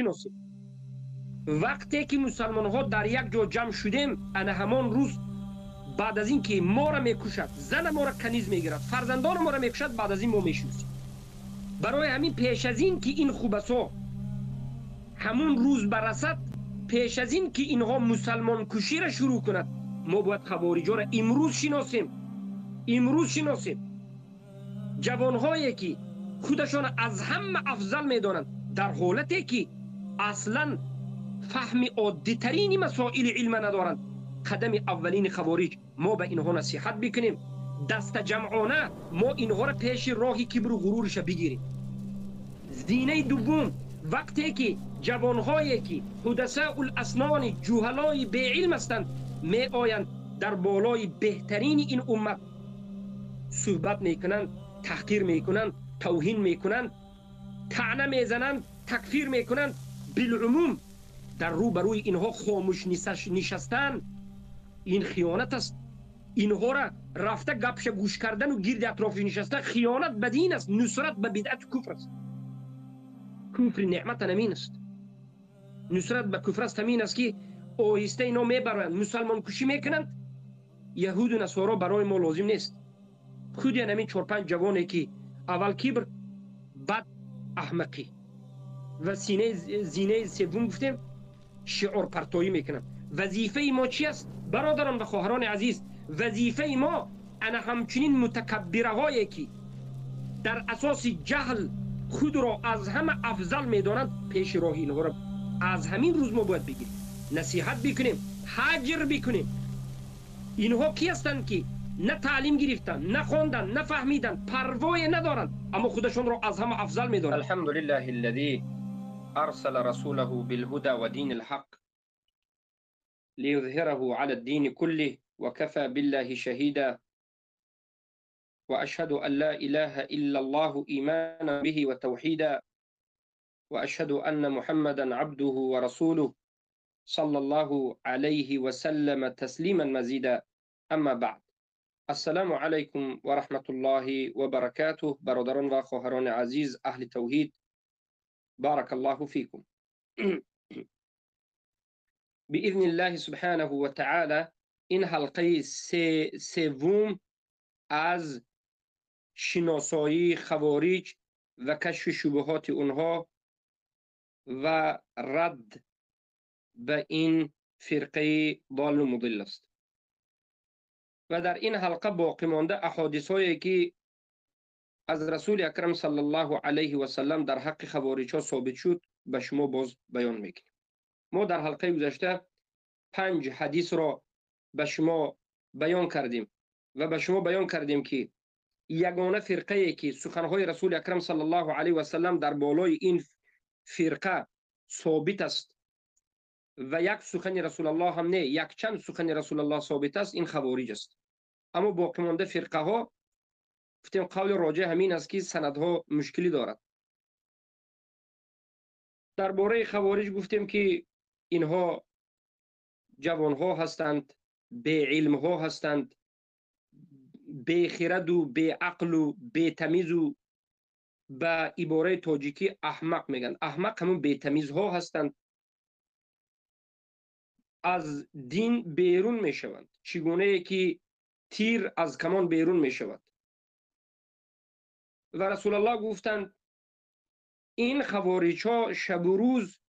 бишиносем. Вақте ки мусалмонҳо дар як ҷо ҷамъ шудем, ана ҳамон рӯз баъд аз ин ки моро мекушад, зана моро каниз мегирад, фарзандони моро мекушад, баъд аз ин мо мешиносем. Барои ҳамин пеш аз ин ки ин хубасо ҳамун рӯз барасад, пеш аз ин ки инҳо мусалмонкуширо шурӯъ кунад, мо бояд хавориҷоро имрӯз шиносем. Имрӯз шиносем. Ҷавонҳое ки худашон аз ҳама афзал медонанд, дар ҳолате ки аслан фаҳми оддитарини масоили илма надоранд, қадами аввалини хавориҷ мо ба инҳо насиҳат бикунем, дастаҷамъона мо инҳоро пеши роҳи кибру ғуруриша бигирем. Зинаи дуввум, вақте ки ҷавонҳое ки ҳудасаул аснони ҷуҳалои беилм ҳастанд, меоянд дар болои беҳтарини ин уммат суҳбат мекунанд, таҳқир мекунанд, тавҳин мекунанд, таъна мезананд, такфир мекунанд. Билумум дар рӯ ба рӯи инҳо хомӯш нишастан ин хиёнат аст. Инҳоро рафта гапша гӯш кардану гирди атрофи нишастан хиёнат ба дин аст, нусрат ба бидъату куфр аст. Куфри неъмат ҳамин аст. Нусрат ба куфр аст ҳамин аст ки оҳиста ино мебароянд, мусалмонкушӣ мекунанд. Яҳуду насоро барои мо лозим нест. Худи ҳамин чор-панҷ ҷавоне ки аввал кибр, баъд аҳмақӣ ва зинаи севум гуфтем шиорпартоӣ мекунанд. Вазифаи мо чи аст, бародарон ва хоҳарони азиз? Вазифаи мо ана ҳамчунин мутакаббираҳое ки дар асоси ҷаҳл худро аз ҳама афзал медонанд, пеши роҳи инҳоро аз ҳамин рӯз мо бояд бигирем, насиҳат бикунем, ҳаҷр бикунем. Инҳо ки ҳастанд ки на таълим гирифтанд, на хонданд, на фаҳмиданд, парвое надоранд, аммо худашонро аз ҳама афзал медонанд. الحمد لله الذي أرسل رسوله بالهدى ودين الحق ليظهره على الدين كله وكفى بالله شهيدا، وأشهد أن لا إله إلا الله إيمانا به وتوحيدا، وأشهد أن محمدا عبده ورسوله صلى الله عليه وسلم تسليما مزيدا. أما بعد، السلام عليكم ورحمة الله وبركاته. برادران و خواهران عزیز اهل توحید، بارك الله فيكم. بإذن الله سبحانه وتعالى این حلقه سوم از شناسایی خوارج و کشف شبهات اونها و رد به این فرقه ضال و مضل است. و در این حلقه باقی مانده احادیث هایی که از رسول اکرم صلی الله علیه و سلم در حق خوارج ها ثابت شد به شما باز بیان میکنیم. ما در حلقه گذشته 5 حدیث را به شما بیان کردیم و به شما بیان کردیم که یگانه فرقه ای که سخنهای رسول اکرم صلی الله علیه و سلم در بالای این فرقه ثابت است و یک سخن رسول الله هم نه، یک چند سخن رسول الله ثابت است، این خوارج است. اما باقی مانده فرقه ها گفتیم قول راجح همین است که سندها مشکلی دارد. درباره خوارج گفتیم که اینها جوانها هستند، بی علمها هستند، بی خرد و بی عقل و بی تمیز و به عباره تاجیکی احمق میگن. احمق همون بی تمیزها هستند، از دین بیرون میشوند، چگونه که تیر از کمان بیرون میشود. و رسول الله گفتند این خوارج ها شب و روز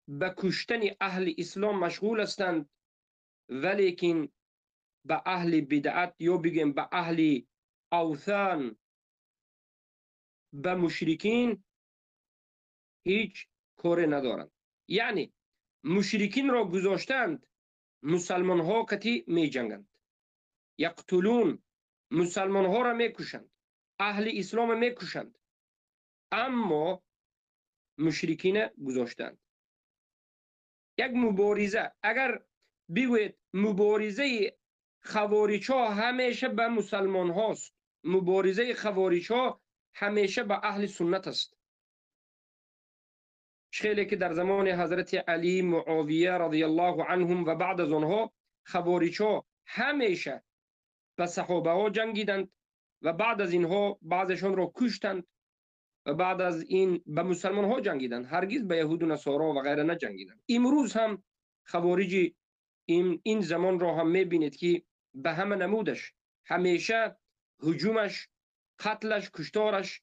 به کشتن اهل اسلام مشغول هستند، ولیکن به اهل بدعت یا بگیم به اهل اوثان، به مشرکین هیچ کار ندارند. یعنی مشرکین را گذاشتند، مسلمان ها کتی می جنگند، یقتلون، مسلمان ها را میکشند، اهل اسلام میکشند، اما مشرکین گذاشتند. یک مبارزه، اگر بگویید مبارزه خوارج ها همیشه به مسلمان هاست، مبارزه خوارج ها همیشه به اهل سنت است. خیلی که در زمان حضرت علی، معاویه رضی الله عنهم و بعد از آنها خوارج ها همیشه به صحابه ها جنگیدند و بعد از اینها بعضشان را کشتند. و بعد از این به مسلمان ها جنگیدند، هرگز به یهود و نصارا و غیره نجنگیدند. امروز هم خوارج این زمان را هم میبینید که به همه نمودش همیشه هجومش، قتلش، کشتارش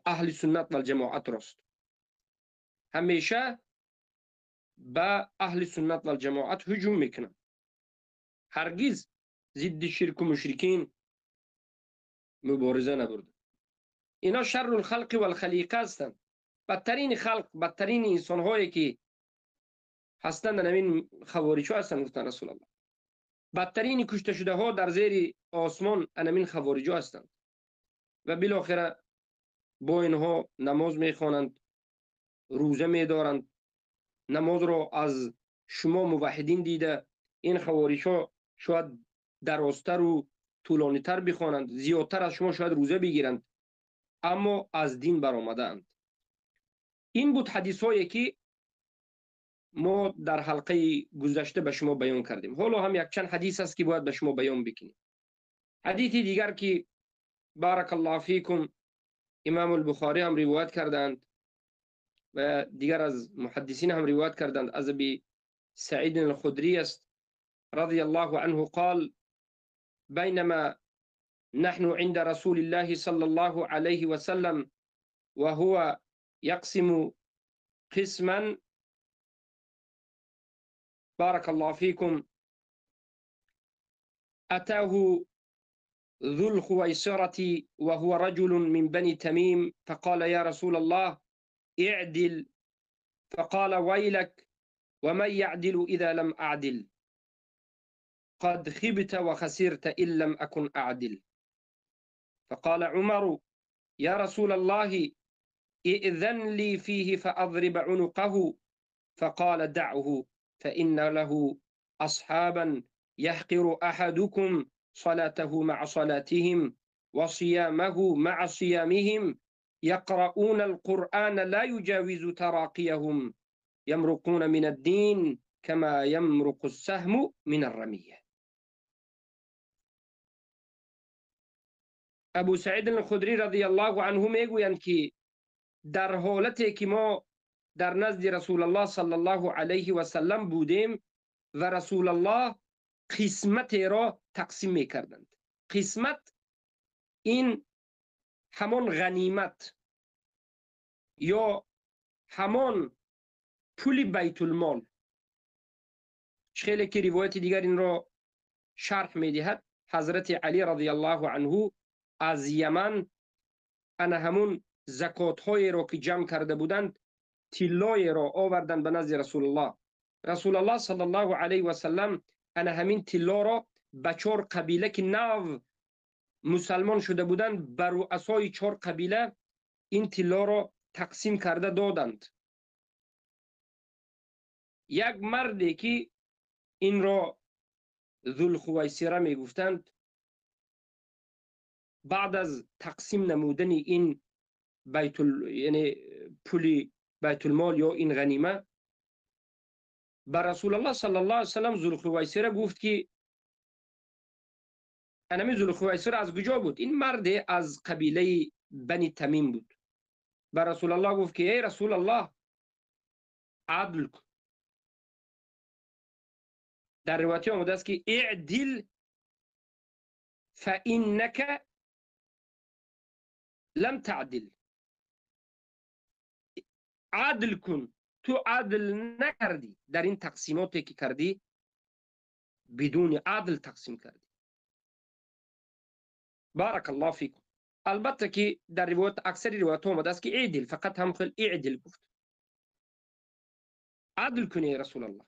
اهل سنت و الجماعت راست. همیشه به اهل سنت و الجماعت هجوم میکنند. هرگز ضد شرک و مشرکین مبارزه نبرد. اینا شر الخلق و الخلیقه هستند. بدترین خلق، بدترین انسان هایی که هستند همین خوارج ها هستند. گفتن رسول الله بدترین کشته شده ها در زیر آسمان همین خوارج ها هستند. و بالاخره با اینها نماز میخوانند، روزه میدارند، نماز را از شما موحدین دیده. این خوارج ها شاید درازتر و طولانی‌تر بخوانند، زیادتر از شما شاید روزه بگیرند، اما از دین برآمدند. این بود حدیث هایی که ما در حلقه گذشته به شما بیان کردیم. حالا هم یک چند حدیث است که باید به شما بیان بکنیم. حدیث دیگر که بارک الله فیکم امام البخاری هم روایت کردند و دیگر از محدثین هم روایت کردند، از ابی سعید الخدری است رضی الله عنه قال: بينما نحن عند رسول الله صلى الله عليه وسلم وهو يقسم قسما، بارك الله فيكم، أتاه ذو الخويصرة وهو رجل من بني تميم فقال: يا رسول الله اعدل. فقال: ويلك، ومن يعدل إذا لم أعدل؟ قد خبت وخسرت إن لم أكن أعدل. فقال عمر: يا رسول الله ائذن لي فيه فأضرب عنقه. فقال: دعه، فإن له أصحابا يحقر أحدكم صلاته مع صلاتهم وصيامه مع صيامهم، يقرؤون القرآن لا يجاوز تراقيهم، يمرقون من الدين كما يمرق السهم من الرمية. ابو سعید الخدری رضی الله عنه میگویند که در حالتی که ما در نزد رسول الله صلی الله علیه و سلم بودیم و رسول الله قسمت را تقسیم میکردند. قسمت این همان غنیمت یا همان پول بیت المال. خیلی که روایت دیگر این را شرح میدهد، حضرت علی رضی الله عنه از یمن انا همون زکات های را که جمع کرده بودند طلای را آوردند به نزد رسول الله. رسول الله صلی الله علیه و سلم انا همین طلا را به 4 قبیله که نو مسلمان شده بودند بر رؤسای 4 قبیله این طلا را تقسیم کرده دادند. یک مردی که این را ذوالخویصره می گفتند، بعد از تقسیم نمودن این یعنی پول بیت المال یا این غنیمه، بر رسول الله صلی الله علیه و سلم ذوالخویصره گفت که انمی ذوالخویصره از کجا بود؟ این مرد از قبیله بنی تمیم بود. بر رسول الله گفت که ای رسول الله عدل کن. در روایتی آمده است که اعدل فانک لم تعدل، عدل کن، تو عدل نکردی، در این تقسیماتی که کردی بدون عدل تقسیم کردی. بارک الله فیکم. البته که در روایت اکثر روایت آمده است که اعدل، فقط هم خیلی اعدل گفت، عدل کنی ای رسول الله.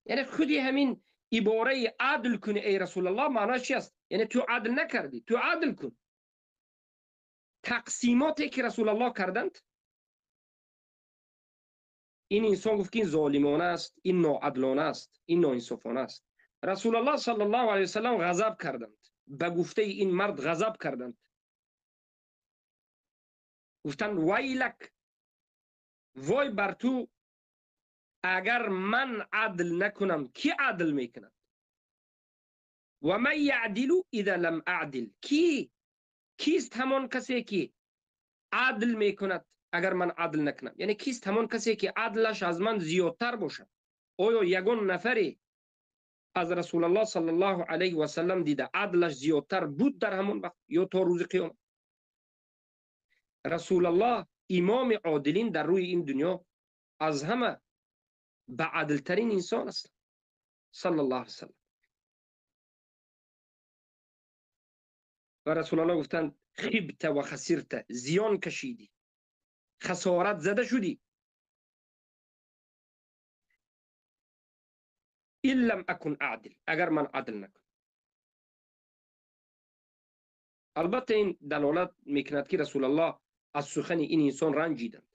یعنی خودی همین عباره عدل کنی ای رسول الله معناش چی است؟ یعنی تو عدل نکردی، تو عدل کن. تقسیماتی که رسول الله کردند، این انسان گفت که این ظالمانه است، این ناعدلانه است، این ناانصافانه است. رسول الله صلی الله علیه و سلم غضب کردند، به گفته این مرد غضب کردند، گفتند ویلک، وای بر تو، اگر من عدل نکنم کی عدل میکند؟ و من یعدل اذا لم اعدل، کیست همان کسی که عدل میکند اگر من عدل نکنم؟ یعنی کیست همان کسی که عدلش از من زیادتر باشد؟ آیا یگان نفری از رسول الله صلی الله علیه و سلم دیده عدلش زیادتر بود در همان وقت یا تا روز قیامت؟ رسول الله امام عادلین در روی این دنیا از همه به عدلترین انسان است صلی الله علیه و سلم. و رسول الله گفتند خبت و خسرت، زیان کشیدی، خسارت زده شدی. إن لم أكن أعدل، اگر من عدل نکنم. البته این دلالت میکند که رسول الله از سخن این انسان رنجیدند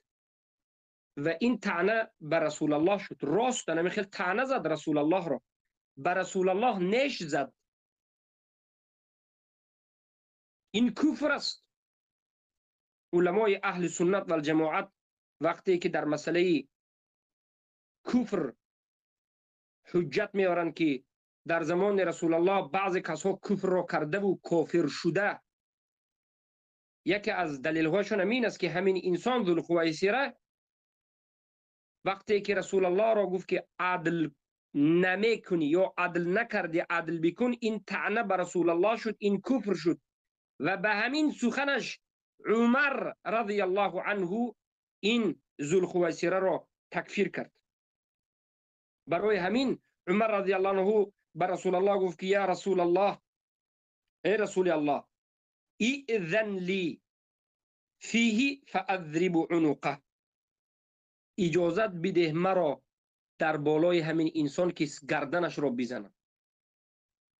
و این طعنه به رسول الله شد. راست نمیخیل طعنه زد رسول الله را، به رسول الله نیش زد. این کفر است. علمای اهل سنت و الجماعت وقتی که در مسئله کفر حجت میارند که در زمان رسول الله بعضی کسها کفر را کرده و کافر شده، یکی از دلیل هاشون همین است که همین انسان ذوالخویصره وقتی که رسول الله را گفت که عدل نمیکنی یا عدل نکردی عدل بکن، این طعنه بر رسول الله شد، این کفر شد. و به همین سخنش عمر رضی الله عنه این ذوالخویصره را تکفیر کرد. برای همین عمر رضی الله عنه بر رسول الله گفت که یا رسول الله، ای رسول الله، ائذن لی فیه فاضرب عنقه، اجازت بده مرا در بالای همین انسان که گردنش را بزنم.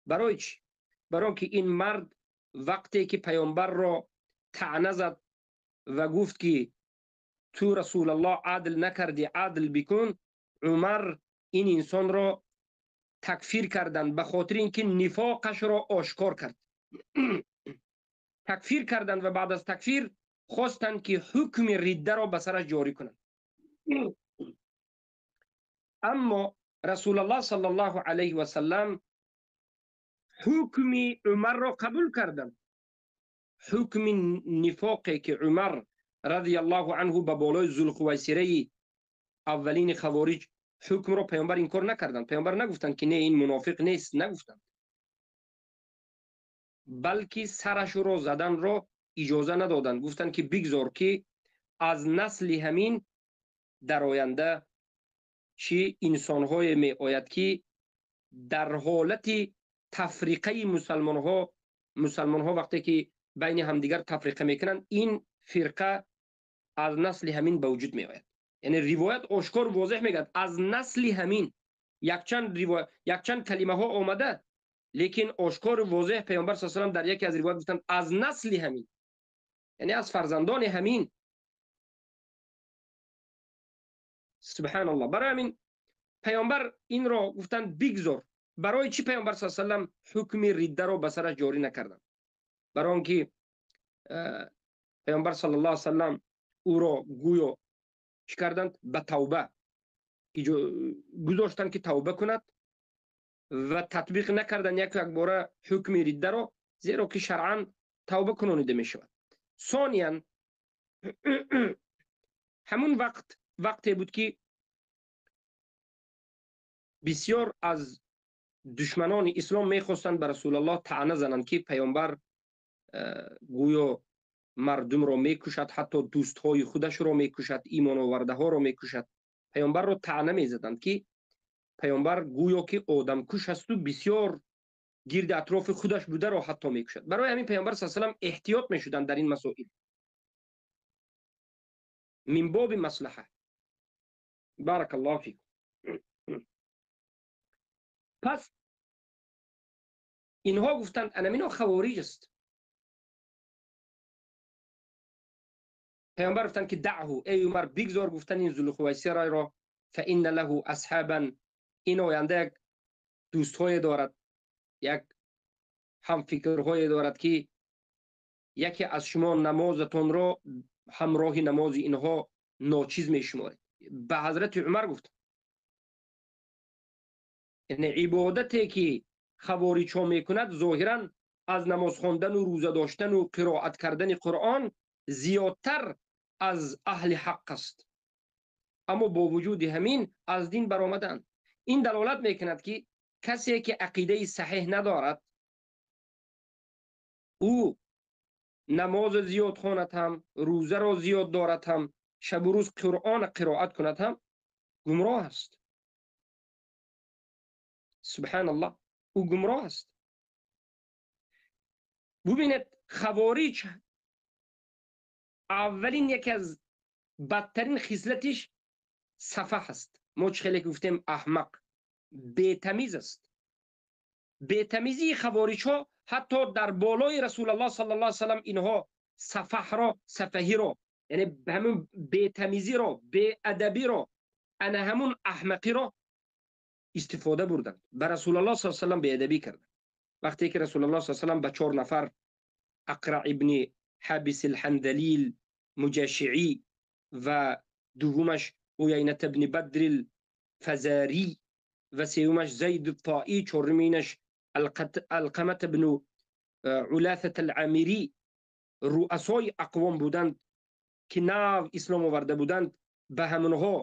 برای چی؟ برای که این مرد وقتی که پیامبر را طعنه زد و گفت که تو رسول الله عدل نکردی عدل بکن، عمر این انسان را تکفیر کردند به خاطر اینکه نفاقش را آشکار کرد. تکفیر کردند و بعد از تکفیر خواستند که حکم رده را به سرش جاری کنند. اما رسول الله صلی الله علیه و سلم حکم عمر را قبول کردند. حکم نفاقی که عمر رضی الله عنه به بالای ذوالخویصره اولین خوارج حکم را پیامبر انکار نکردند. پیامبر نگفتند که نه این منافق نیست، نگفتند، بلکه سرش را زدن را اجازه ندادند. گفتند که بگذار که از نسل همین در آینده چی انسان‌های می آید که در حالت تفریقه مسلمان‌ها وقتی که بین همدیگر تفریقه میکنند، این فرقه از نسل همین به وجود می آید. یعنی روایت آشکار واضح میگه از نسل همین، یک چند کلمه ها آمده، لیکن آشکار واضح پیامبر صلی الله علیه و سلم در یکی از روایت گفتند از نسل همین، یعنی از فرزندان همین. سبحان الله. برای همین پیامبر این را گفتند بگذار. برای چی پیامبر صلی الله علیه و سلم حکم رده را به سرش جاری نکردند؟ برای آنکه پیامبر صلی الله علیه و سلم او را گویا چی کردند؟ به توبه گذاشتند که توبه کند و تطبیق نکردند یک باره حکم رده را، زیرا که شرعا توبه کنانیده می شود. ثانیا همون وقت وقتی بود که بسیار از دشمنان اسلام میخواستند به رسول الله طعنه زنند که پیامبر گویا مردم را میکشد، حتی دوستهای خودش را میکشد، ایمان آورده ها را میکشد. پیامبر را طعنه میزدند که پیامبر گویا که آدم کش است و بسیار گرد اطراف خودش بوده را حتی میکشد. برای همین پیامبر صلی الله علیه و سلم احتیاط میشدند در این مسائل من باب مصلحه. بارک الله فیکم. پس اینها گفتند انمینا خوارج است. پیامبر گفتند که دعه، ای عمر بگذار گفتن این ذوالخویصره را، فان له اصحابا، این آینده یک دوستهای دارد، یک همفکرهای دارد که یکی از شما نمازتان را همراه نماز اینها ناچیز می شمارید. به حضرت عمر گفت یعنی عبادتی که خوارج ها میکند ظاهرا از نماز خواندن و روزه داشتن و قرائت کردن قرآن зиёдтар аз аҳли ҳақ аст. Аммо бо вуҷуди ҳамин аз дин баромаданд. Ин далолат мекунад, ки касе ки ақидаи саҳеҳ надорад, ӯ намоз зиёд хонад ҳам, рӯзаро зиёд дорад ҳам, шабу рӯз Қуръон қироат кунад ҳам, гумроҳ аст. Субҳаналлоҳ, ӯ гумроҳ аст. Бубинед, хавориҷ аввалин яке аз бадтарин хислатиш сафаҳ аст. Мо чӣ хеле гуфтем, аҳмақ, бетамиз аст. Бетамизии хавориҷҳо ҳатто дар болои Расулаллоҳ саллаллоҳу алайҳи васаллам инҳо сафаҳро, сафаҳиро, яъне ҳамун бетамизиро, беадабиро, ана ҳамун аҳмақиро истифода бурданд. Ба Расулаллоҳ саллаллоҳу алайҳи васаллам беадабӣ карданд. Вақте ки Расулаллоҳ саллаллоҳу алайҳи васаллам ба 4 нафар Ақра ибни Ҳабис алҳандалил Муҷашиӣ ва дуввумаш Уяйнат ибни Бадр алфазарӣ ва сеюмаш Зайд аттоӣ, чоруминаш Алқамат ибну Улафат алъамирӣ рӯасои ақвом буданд ки нав ислом оварда буданд, ба ҳамонҳо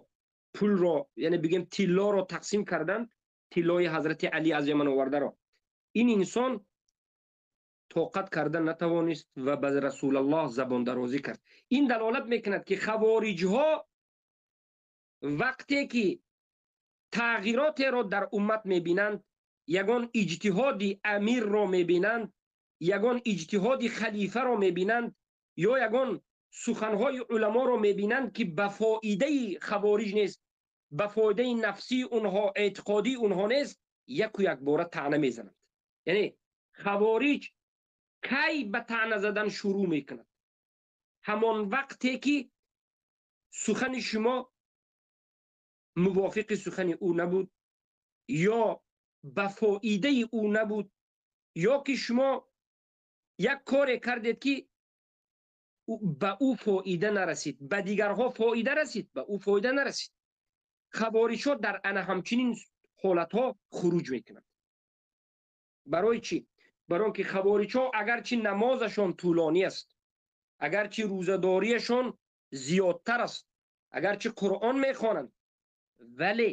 пулро, яъне бигем тиллоро тақсим карданд, тиллои ҳазрати Алӣ аз Яман овардаро. Ин инсон тоқат карда натавонист ва ба Расулаллоҳ забондарозӣ кард. Ин далолат мекунад, ки хавориҷҳо вақте ки тағйиротеро дар уммат мебинанд, ягон иҷтиҳоди амирро мебинанд, ягон иҷтиҳоди халифаро мебинанд ё ягон суханҳои уламоро мебинанд, ки ба фоидаи хавориҷ нест, ба фоидаи нафсии онҳо, эътиқодии онҳо нест, яку якбора таъна мезананд. Яъне хавориҷ кай ба таъна задан шурӯъ мекунад? Ҳамон вақте ки сухани шумо мувофиқи сухани ӯ набуд ё ба фоидаи ӯ набуд, ё ки шумо як коре кардед, ки ба ӯ фоида нарасид, ба дигарҳо фоида расид, ба ӯ фоида нарасид. Хавориҷҳо дар ана ҳамчунин ҳолатҳо хуруҷ мекунанд. Барои чӣ? Барои он ки хавориҷҳо агарчи намозашон тӯлонӣ аст, агарчи рӯзадориашон зиёдтар аст, агарчи Қуръон мехонанд, вале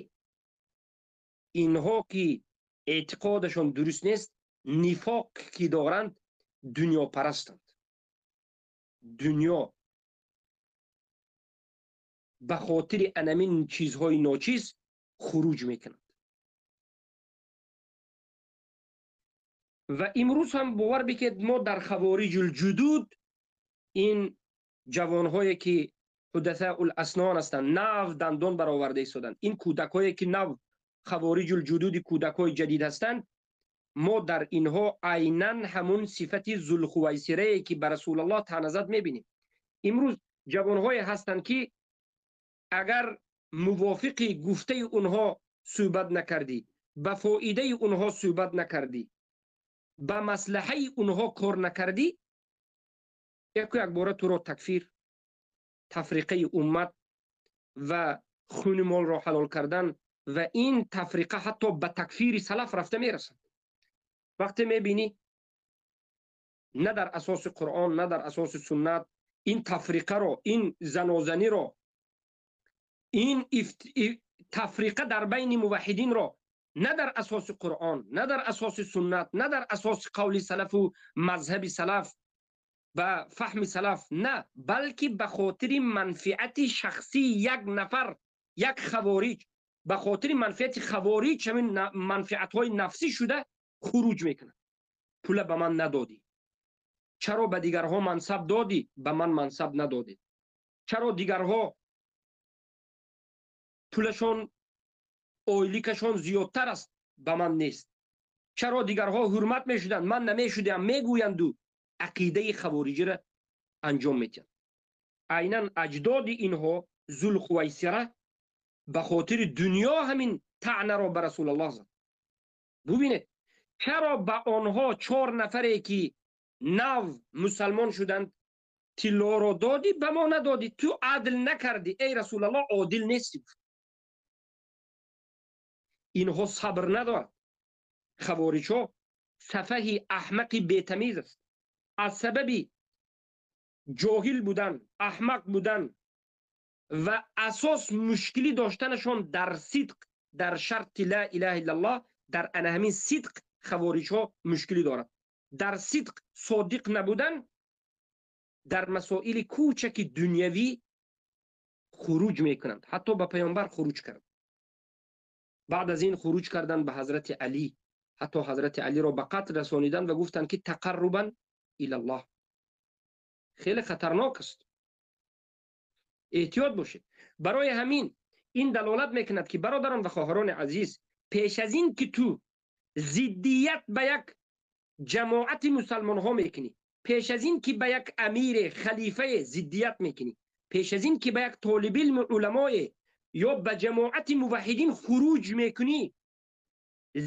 инҳо ки эътиқодашон дуруст нест, нифоқ ки доранд, дунёпарастанд. Дунё ба хотири анамин чизҳои ночиз хуруҷ мекунанд. Ва имрӯз ҳам бовар бикед, мо дар хавориҷулҷудуд ин ҷавонҳое ки ҳудасаул аснон ҳастанд, нав дандон бароварда истоданд, ин кӯдакҳое ки нав хавориҷулҷудуди кӯдакҳои ҷадид ҳастанд, мо дар инҳо айнан ҳамун сифати зулхувайсирае ки ба Расулаллоҳ таъна зад мебинем. Имрӯз ҷавонҳое ҳастанд, ки агар мувофиқи гуфтаи онҳо суҳбат накардӣ, ба фоидаи онҳо суҳбат накардӣ, ба маслиҳаи онҳо кор накардӣ, яку якбора туро такфир, тафриқаи уммат ва хуни молро ҳалол кардан ва ин тафриқа ҳатто ба такфири салаф рафта мерасад. Вақте мебинӣ на дар асоси Қуръон, на дар асоси суннат ин тафриқаро, ин занозаниро, ин тафриқа дар байни муваҳҳидинро на дар асоси Қуръон, на дар асоси суннат, на дар асоси қавли салафу мазҳаби салаф ба фаҳми салаф, на, балки ба хотири манфиати шахсии як нафар, як хавориҷ, ба хотири манфиати хавориҷ ҳамин манфиатҳои нафсӣ шуда хуруҷ мекунад. Пула ба ман надодӣ, чаро ба дигарҳо мансаб додӣ, ба ман мансаб надодӣ, чаро дигарҳо пулашон, ойликашон зиёдтар аст, ба ман нест, чаро дигарҳо ҳурмат мешуданд, ман намешудам, мегӯянду ақидаи хавориҷиро анҷом медиҳанд. Айнан аҷдоди инҳо Зулхувайсира ба хотири дунё ҳамин таънаро ба Расулаллоҳ зад. Бубинед, чаро ба онҳо 4 нафаре ки нав мусалмон шуданд тиллоро додӣ, ба мо надодӣ, ту адл накардӣ, эй Расулаллоҳ, одил нестӣ. Инҳо сабр надоранд. Хавориҷҳо сафаҳи аҳмақи бетамиз аст. Аз сабаби ҷоҳил будан, аҳмақ будан ва асос мушкилӣ доштанашон дар сидқ, дар шарти ла илаҳа иллаллоҳ, дар ана ҳамин сидқ хавориҷҳо мушкилӣ дорад. Дар сидқ содиқ набудан, дар масоили кӯчаки дунявӣ хуруҷ мекунанд. Ҳатто ба паёмбар хуруҷ кард. Баъд аз ин хуруҷ карданд ба ҳазрати Алӣ, ҳатто ҳазрати Алиро ба қатл расониданд ва гуфтанд ки тақаррубан илаллоҳ. Хеле хатарнок аст, эҳтиёт бошед. Барои ҳамин ин далолат мекунад ки бародарон ва хоҳарони азиз, пеш аз ин ки ту зиддият ба як ҷамоати мусалмонҳо мекунӣ, пеш аз ин ки ба як амире, халифае зиддият мекунӣ, пеш аз ин ки ба як толибилму уламое ё ба ҷамоати муваҳҳидин хуруҷ мекунӣ,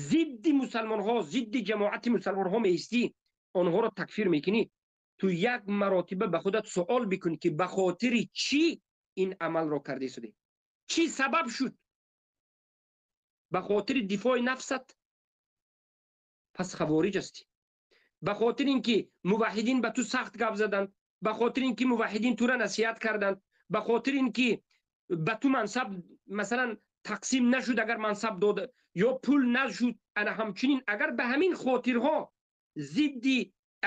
зидди мусалмонҳо, зидди ҷамоати мусалмонҳо меистӣ, онҳоро такфир мекунӣ, ту як маротиба ба худат суол бикун ки ба хотири чӣ ин амалро карда шудӣ, чӣ сабаб шуд? Ба хотири дифои нафсат? Пас хавориҷ ҳастӣ. Ба хотири ин ки муваҳҳидин ба ту сахт гап заданд, ба хотири ин ки муваҳҳидин тура насиҳат карданд, ба хотири ин ки ба ту мансаб масалан тақсим нашуд, агар мансаб дода ё пул нашуд, ана ҳамчунин агар ба ҳамин хотирҳо зидди,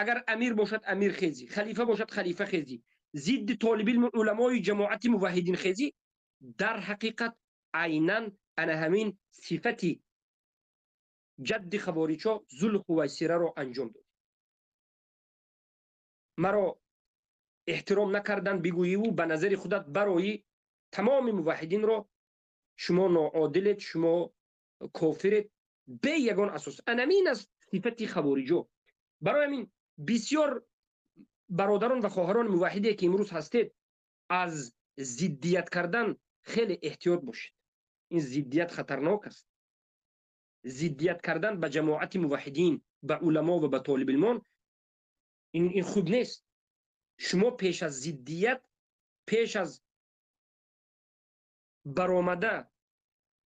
агар амир бошад амир хезӣ, халифа бошад халифа хезӣ, зидди толибилму уламои ҷамоати муваҳҳидин хезӣ, дар ҳақиқат айнан ана ҳамин сифати ҷадди хавориҷҳо Зулхувайсираро анҷом дод. Маро эҳтиром накардан бигӯиву ба назари худат барои тамоми муваҳҳидинро шумо ноодилед, шумо кофиред, бе ягон асос. Анамин аст сифати хавориҷо. Барои ҳамин бисёр бародарон ва хоҳарони муваҳҳиде ки имрӯз ҳастед, аз зиддият кардан хеле эҳтиёт бошед. Ин зиддият хатарнок аст. Зиддият кардан ба ҷамоати муваҳҳидин, ба уламо ва ба толибилмон ин хуб нест. Шумо пеш аз зиддият, пеш аз баромада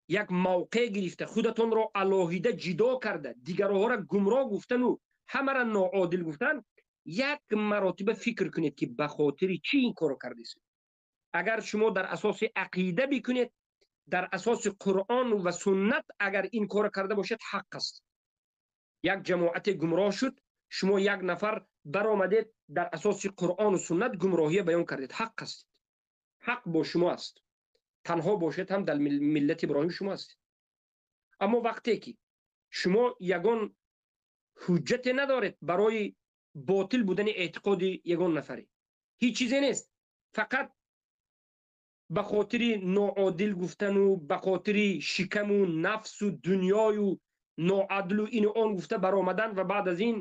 як мавқеъ гирифта, худатонро алоҳида ҷидо карда, дигарҳоро гумроҳ гуфтану ҳамаро ноодил гуфтан, як маротиба фикр кунед ки ба хотири чӣ ин корро кардед. Агар шумо дар асоси ақида бикунед, дар асоси Қуръон ва суннат агар ин корро карда бошед, ҳақ аст. Як ҷамоате гумроҳ шуд, шумо як нафар баромадед, дар асоси Қуръону суннат гумроҳия баён кардед, ҳақ аст. Ҳақ бо шумо аст. Танҳо бошед ҳам дар миллати Иброҳим шумо ҳастед. Аммо вақте ки шумо ягон ҳуҷҷате надоред барои ботил будани эътиқоди ягон нафаре, ҳеҷ чизе нест, фақат ба хотири ноодил гуфтану ба хотири шикаму нафсу дунёю ноадлу ину он гуфта баромадан ва баъд аз ин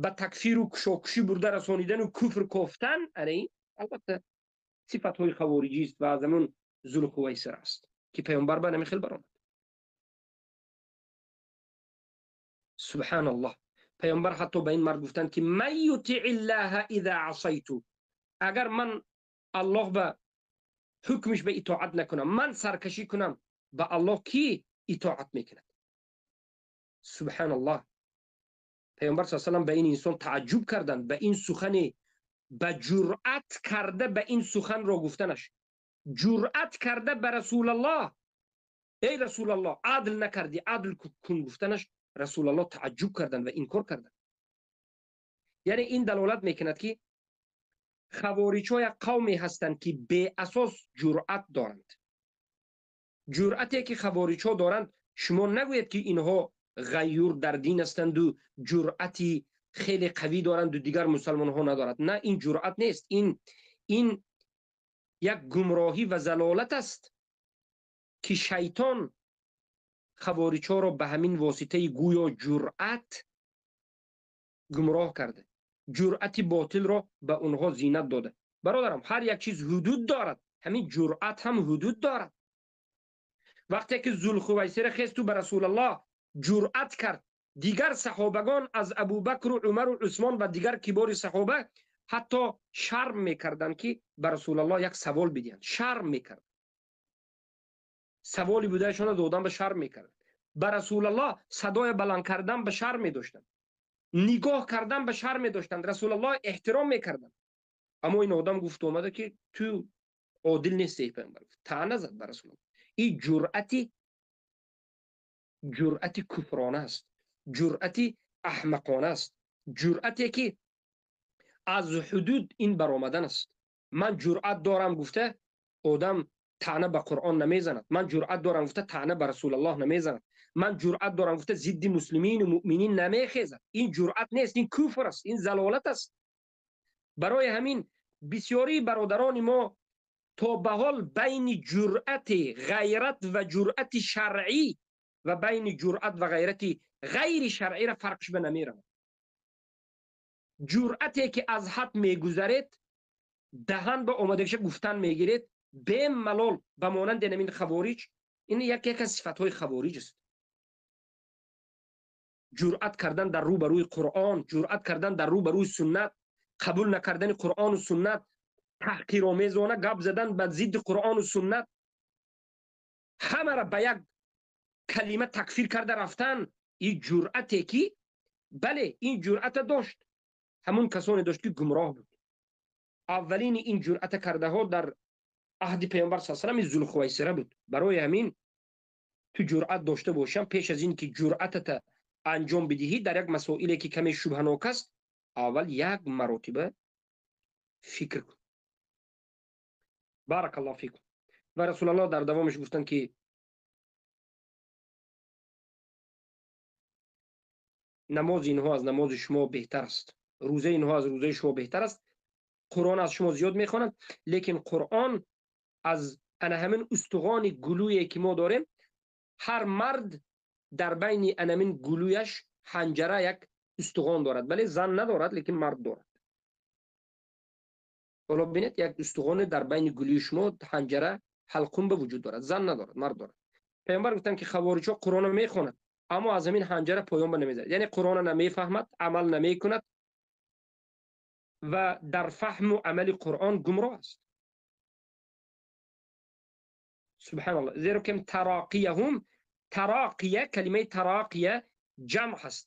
ба такфиру кушокушӣ бурда расонидану куфр кофтан, ана ин албатта сифатҳои хавориҷист ва аз ҳамон Зулхувайсир аст ки паёмбар ба ҳамин хел баромад. Субҳаналлоҳ. Паёмбар ҳатто ба ин мард гуфтанд ки ман ютиъ-иллаҳа иза асайту, агар ман Аллоҳ ба ҳукмиш ба итоат накунам, ман саркашӣ кунам, ба Аллоҳ кӣ итоат мекунад? Субҳаналлоҳ. Паёмбар саллаллоҳу алайҳи васаллам ба ин инсон тааҷҷуб карданд, ба ин сухане ба ҷуръат карда, ба ин суханро гуфтанаш, ҷуръат карда ба Расулаллоҳ, эй Расулаллоҳ, адл накардӣ, адл кун гуфтанаш, Расулаллоҳ тааҷҷуб карданд ва инкор карданд. Яъне ин далолат мекунад ки хавориҷҳо як қавме ҳастанд ки беасос ҷуръат доранд. Ҷуръате ки хавориҷҳо доранд, шумо нагӯед ки инҳо ғайюр дар дин ҳастанду ҷуръати хеле қавӣ доранду дигар мусалмонҳо надорад. На, ин ҷуръат нест, ин як гумроҳӣ ва залолат аст ки шайтон хавориҷҳоро ба ҳамин воситаи гӯё ҷуръат гумроҳ карда, ҷуръати ботилро ба онҳо зинат дода. Бародарам, ҳар як чиз ҳудуд дорад, ҳамин ҷуръат ҳам ҳудуд дорад. Вақте ки Зулхувайсира хесту ба Расулаллоҳ ҷуръат кард, дигар саҳобагон аз Абубакру Умару Усмон ва дигар кибори саҳоба ҳатто шарм мекарданд ки ба Расулаллоҳ як савол бидиҳанд. Шарм мекарданд. Саволи будаашонро додан ба шарм мекарданд. Ба Расулаллоҳ садоя баланд кардан ба шарм медоштанд. Нигоҳ кардан ба шарм медоштанд. Расулаллоҳ эҳтиром мекарданд. Аммо ин одам гуфт омада ки ту одил нести, эй паёмбар. Таъна зад ба Расулуллоҳ. Ин ҷуръати куфрона аст, ҷуръати аҳмақона аст, ҷуръате ки аз ҳудуд ин баромадан аст. Ман ҷуръат дорам гуфта одам таъна ба Қуръон намезанад. Ман ҷуръат дорам гуфта таъна ба Расулуллоҳ намезанад. Ман ҷуръат дорам гуфта зидди муслимин ва муъминин намехезад. Ин ҷуръат нест, ин куфр аст, ин залолат аст. Барои ҳамин бисёри бародарони мо то ба ҳол байни ҷуръати ғайрат ва ҷуръати шаръӣ ва байни ҷуръат ва ғайрати ғайри шаръиро фарқш ба намеравад. Ҷуръате ки аз ҳад мегузаред, даҳан ба омадагиша гуфтан мегиред, бемалол ба монанди намин хавориҷ. Ин яке аз сифатҳои хавориҷ аст. Ҷуръат кардан дар рӯбарӯи Қуръон, ҷуръат кардан дар рӯбарӯи суннат, қабул накардани Қуръону суннат, таҳқиромезона гап задан ба зидди Қуръону суннат, ҳамаро ба як калима такфир карда рафтан. Ин ҷуръате ки бале, ин ҷуръата дошт ҳамун касоне дошт ки гумроҳ буд. Аввалини ин ҷуръата кардаҳо дар аҳди паёмбар саллаллоҳу алайҳи васаллам Зулхувайсира буд. Барои ҳамин ту ҷуръат дошта бошам, пеш аз ин ки ҷуръатата анҷом бидиҳӣ дар як масоиле ки каме шубҳанок аст, аввал як маротиба фикр кун. Баракаллоҳу фикум. Ва Расулуллоҳ дар давомаш гуфтанд ки намози инҳо аз намози шумо беҳтар аст, рӯзаи инҳо аз рӯзаи шумо беҳтар аст, Қуръон аз шумо зиёд мехонанд, лекин Қуръон аз ана ҳамин устухони гулӯе ки мо дорем, ҳар мард дар байни ана ҳамин гулӯяш ҳанҷара як устухон дорад. Бале, зан надорад, лекин мард дорад. Ҳоло бинед, як устухоне дар байни гулӯи шумо ҳанҷара ҳалқум ба вуҷуд дорад, зан надорад, мард дорад. Паёмбар гуфтанд ки хавориҷҳо Қуръонро мехонанд, аммо аз ҳамин ҳанҷара поён ба намезанад, яъне Қуръонро намефаҳмад, амал намекунад ва дар фаҳму амали Қуръон гумроҳ аст. Субҳаналлоҳ. Зеро ки тароқияҳум, тароқия, калимаи тароқия ҷамъ ҳаст.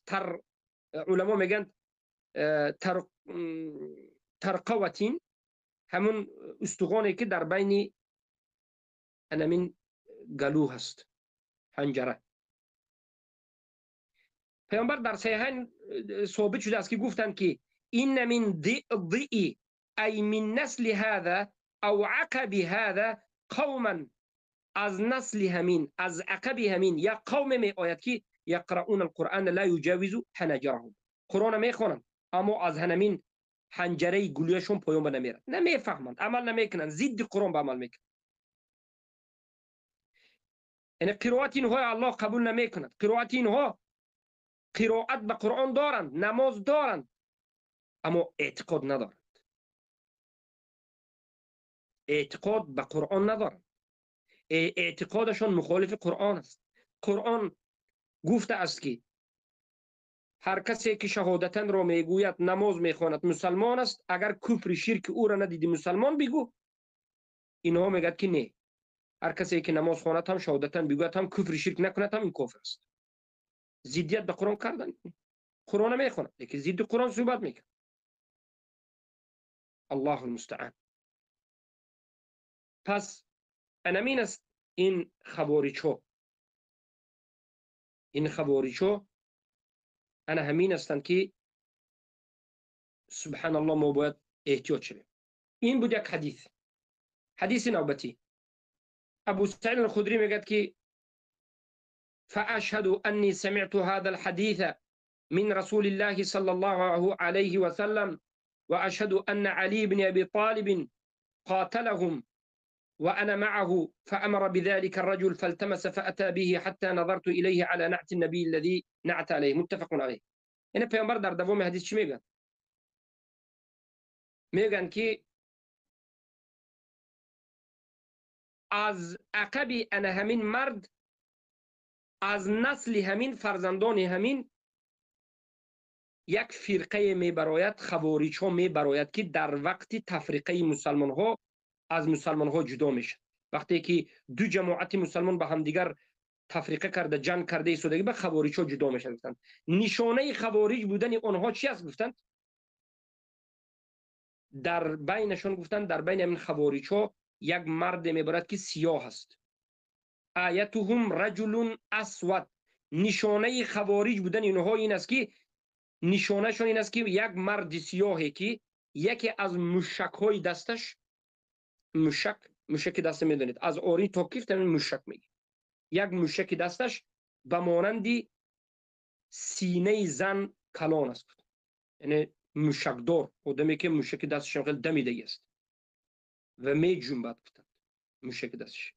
Уламо мегӯянд тарқаватин ҳамун устухоне ки дар байни анамин галӯ ҳаст, ҳанҷара. Паёмбар дар саҳиҳайн собит шудааст ки гуфтанд ки إن من ضئ أي من نسل هذا أو عقب هذا قوما، از نسل همین، از عقب همین یا قوم می آید که یقرؤون القرآن لا یجاوز حناجرهم. قرآن میخوانند اما از همین حنجره گلویشون پایان به نمیرد، نمیفهمند، عمل نمیکنند، ضد قرآن به عمل میکنند. یعنی قرائت اینها الله قبول نمیکند. قرائت اینها قرائت به قرآن دارند، نماز دارند، اما اعتقاد ندارند، اعتقاد به قرآن ندارند، اعتقادشان مخالف قرآن است. قرآن گفته است که هر کسی که شهادتن را میگوید، نماز میخواند، مسلمان است. اگر کفر شرک او را ندیدی مسلمان بگو. اینها میگد که نه، هر کسی که نماز خواند هم شهادتن بگوید هم کفر شرک نکند هم این کافر است. ضدیت به قرآن کردن. قرآن میخواند لیکن ضد قرآن صحبت میکند. الله المستعان. پس انمین است این خواریج‌ها. این خواریج‌ها انا همین هستند که سبحان الله ما باید احتیاط شویم. این بود یک حدیث. حدیث نوبتی ابو سعید الخدری میگه که فاشهد اني سمعت هذا الحديث من رسول الله صلى الله عليه وسلم واشهد ان علي بن ابي طالب قاتلهم وأنا معه فأمر بذلك الرجل فالتمس فأتى به حتى نظرت إليه على نعت النبي الذي نعت عليه. متفق عليه. این پیامبر در دوام حدیث چی میگن؟ میگن که از عقب انا همین مرد، از نسل همین، فرزندان همین، یک فرقه میبراید، خوارج ها میبراید که در وقت تفریقه مسلمان ها از مسلمان ها جدا میشه. وقتی که دو جماعت مسلمان با همدیگر تفریقه کرده، جنگ کرده ایستادگی، به خوارج ها جدا میشن. گفتند نشانه خوارج بودن آنها چی است؟ گفتند Дар байнашон гуфтанд, дар байни ҳамин хавориҷҳо як марде мебарад ки сиёҳ аст. Аятуҳум раҷулун асвад. Нишонаи хавориҷ будани инҳо ин аст ки нишонашон ин аст ки як марди сиёҳе ки яке аз мушакҳои дасташ, мушаки даста медонед, аз орин то кифт ҳамин мушак мегирад. Як мушаки дасташ ба монанди синаи зан калон аст. Яъне мушакдор, одаме ки мушаки дасташ хеле дамидагӣ аст ва меҷунбад, гуфтанд мушаки дасташ.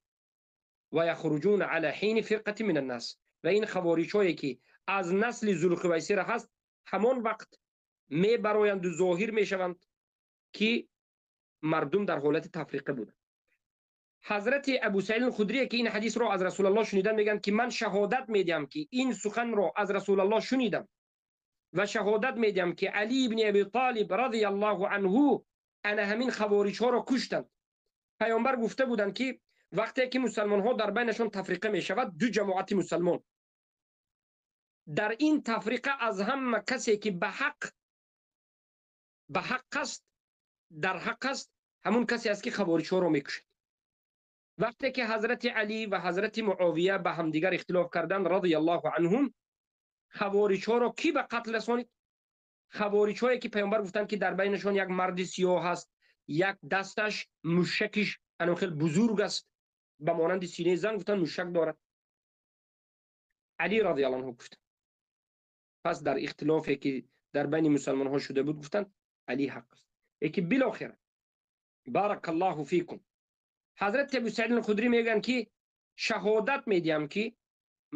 Ва яхруҷуна ала ҳини фирқати мин аннас. Ва ин хавориҷҳое ки аз насли Зулхувайсира ҳаст, ҳамон вақт мебароянду зоҳир мешаванд ки мардум дар ҳолати тафриқа буданд. Ҳазрати Абу Саид Худрие ки ин ҳадисро аз Расулаллоҳ шуниданд, мегӯянд ки ман шаҳодат медиҳам ки ин суханро аз Расулаллоҳ шунидам ва шаҳодат медиҳам ки Али ибни Аби Толиб радияллоҳу анҳу ана ҳамин хавориҷҳоро куштанд. Паёмбар гуфта буданд ки вақте ки мусалмонҳо дар байнашон тафриқа мешавад, ду ҷамоати мусалмон дар ин тафриқа аз ҳама касе ки ба ҳақ аст, дар ҳақ аст, ҳамун касе аст ки хавориҷҳоро мекушад. Вақте ки ҳазрати Али ва ҳазрати Муовия ба ҳамдигар ихтилоф карданд радияллоҳу анҳум, хавориҷҳоро кӣ ба қатл расонид? Хавориҷҳое ки паёмбар гуфтанд ки дар байнашон як марди сиёҳ аст, як дасташ мушакиш ано хеле бузург аст, ба монанди синаи зан гуфтанд мушак дорад. Али радияллоҳу анҳу гуфт. Пас дар ихтилофе ки дар байни мусалмонҳо шуда буд, гуфтанд Али ҳақ аст. Лекин билохира баракаллоҳу фикум, ҳазрати Абу Саид Худрӣ мегӯянд ки шаҳодат медиҳам ки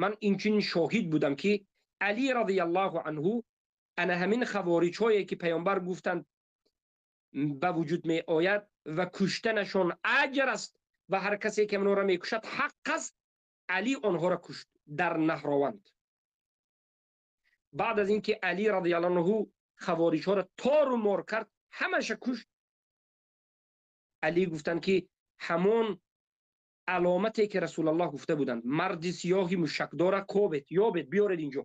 ман инчунин шоҳид будам ки Али радияллоҳу анҳу ана ҳамин хавориҷҳое ки паёмбар гуфтанд ба вуҷуд меояд ва куштанашон аҷр аст ва ҳар касе ки онҳоро мекушад ҳақ аст, Али онҳоро кушт дар Наҳрованд. Баъд аз инки Али радияллоҳу анҳу хавориҷҳоро тору мор кард, ҳамаша кушт, Али гуфтанд ки ҳамон аломате ки Расулаллоҳ гуфта буданд, марди сиёҳи мушакдора кобед, ёбед, биёред инҷо.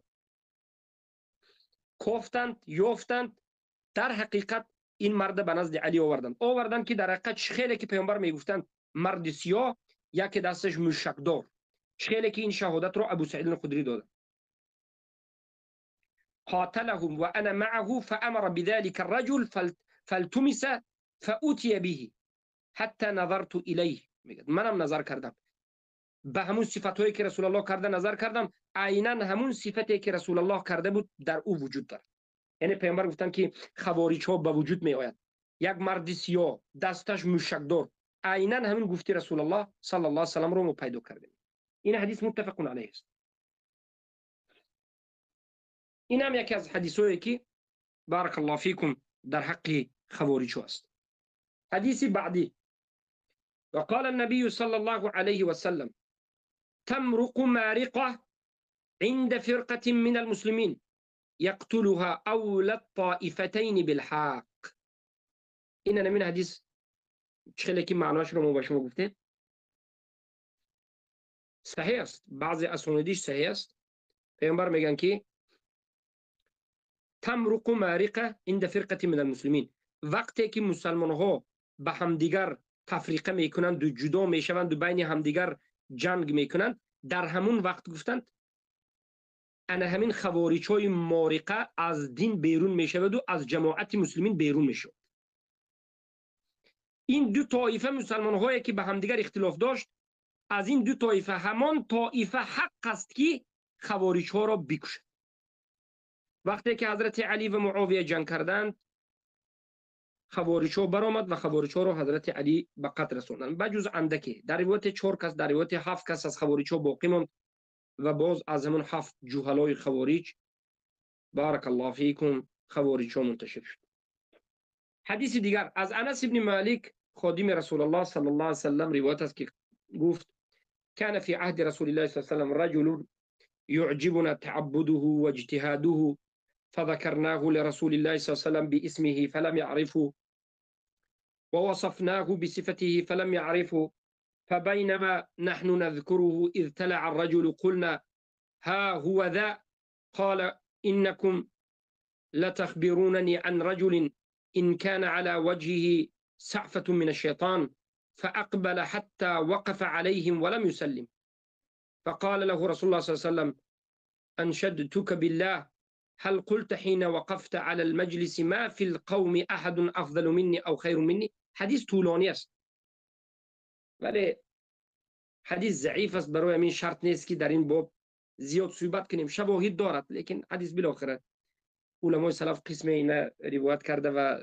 Кофтанд, ёфтанд, дар ҳақиқат ин марда ба назди Али оварданд. Оварданд ки дар ҳақиқат чӣ хеле ки паёмбар мегуфтанд марди сиёҳ, яке дасташ мушакдор, чӣ хеле ки ин шаҳодатро Абу Саид Худрӣ доданд. قاتلهم وأنا معه فأمر بذلك الرجل فالتمس فأتي به حتى نظرت إليه. منم نظر کردم به همون صفتهایی که رسول الله کرده نظر کردم، عینا همون صفتی که رسول الله کرده بود در او وجود دارد. یعنی پیامبر گفتن که خوارج ها به وجود می آید، یک مرد سیاه دستش مشکدار، عینا همین گفتی رسول الله صلی الله علیه و سلم رو ما پیدا کردیم. این حدیث متفق علیه است. این هم یکی از حدیثایی که بارک الله فیکم در حق خوارج است. حدیث بعدی، وقال النبي صلى الله عليه وسلم تمرق مارقة عند فرقة من المسلمين يقتلها أولى الطائفتين بالحق. إننا من حديث خیلی که معناش رو ما با شما گفتیم صحیح است، بعضی اسانیدش صحیح است. پیامبر میگن که تمرق مارقة عند فرقة من المسلمین، وقتی که مسلمان ها به همدیگر تفریقه میکنند و جدا میشوند و بین همدیگر جنگ میکنند، در همون وقت گفتند انا همین خوارج های مارقه از دین بیرون میشود و از جماعت مسلمین بیرون میشود. این دو طایفه مسلمان هایی که به همدیگر اختلاف داشت، از این دو طایفه همان طایفه حق است که خوارج ها را بکشد. وقتی که حضرت علی و معاویه جنگ کردند، خوارج ها برآمد و خوارج ها را حضرت علی به قتل رساندند، بجز اندکی. در روایت 4 کس، در روایت 7 کس از خوارج ها باقی ماند و باز از همون 7 جهلای خوارج بارک الله فیکم خوارج ها منتشر شد. حدیث دیگر از انس ابن مالک خادم رسول الله صلی الله علیه و سلم روایت است که گفت كان في عهد رسول الله صلى الله عليه وسلم رجل يعجبنا تعبده واجتهاده فذكرناه لرسول الله صلى الله عليه وسلم باسمه فلم يعرفه ووصفناه بصفته فلم يعرفه فبينما نحن نذكره إذ تلع الرجل قلنا ها هو ذا قال إنكم لتخبرونني عن رجل إن كان على وجهه سعفة من الشيطان، فأقبل حتى وقف عليهم ولم يسلم. فقال له رسول الله صلى الله عليه وسلم: أنشدتك بالله، هل قلت حين وقفت على المجلس ما في القوم أحد أفضل مني أو خير مني؟ حدیث طولانی است ولی حدیث ضعیف است. برای همین شرط نیست که در این باب زیاد صحبت کنیم. شواهد دارد، لیکن حدیث بالاخره علمای سلف قسم اینا روایت کرده و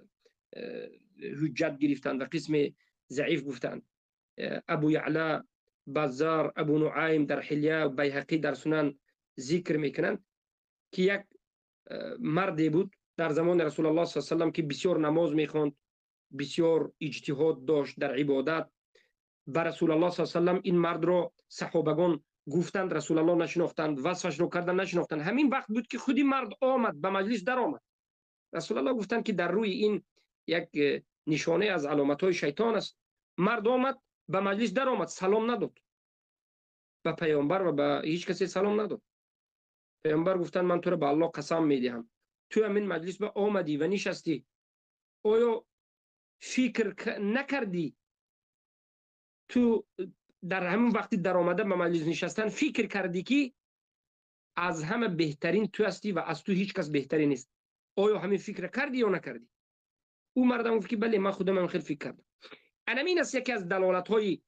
حجت گرفتند و قسم ضعیف گفتند. ابو یعلا، بزار، ابو نعیم در حلیه و بیهقی در سنن ذکر میکنند که یک مردی بود در زمان رسول الله صلی الله علیه و سلم که بسیار نماز میخواند، بسیار اجتهاد داشت در عبادت. به رسول الله صلی الله علیه و سلم این مرد را صحابگان گفتند، رسول الله نشناختند، وصفش رو کردن نشناختند. همین وقت بود که خودی مرد آمد به مجلس در آمد. رسول الله گفتند که در روی این یک نشانه از علامت های شیطان است. مرد آمد به مجلس در آمد، سلام نداد به پیامبر و به هیچ کسی سلام نداد. پیامبر گفتند من تو را به الله قسم میدهم، تو همین مجلس به آمدی و نشستی، آیا فکر نکردی تو در همون وقتی در آمده به مجلس نشستن فکر کردی که از همه بهترین تو هستی و از تو هیچ کس بهتری نیست؟ آیا همین فکر کردی یا نکردی؟ او مردم گفت که بله، من خودم هم خیلی فکر کردم. همین است یکی از دلالت های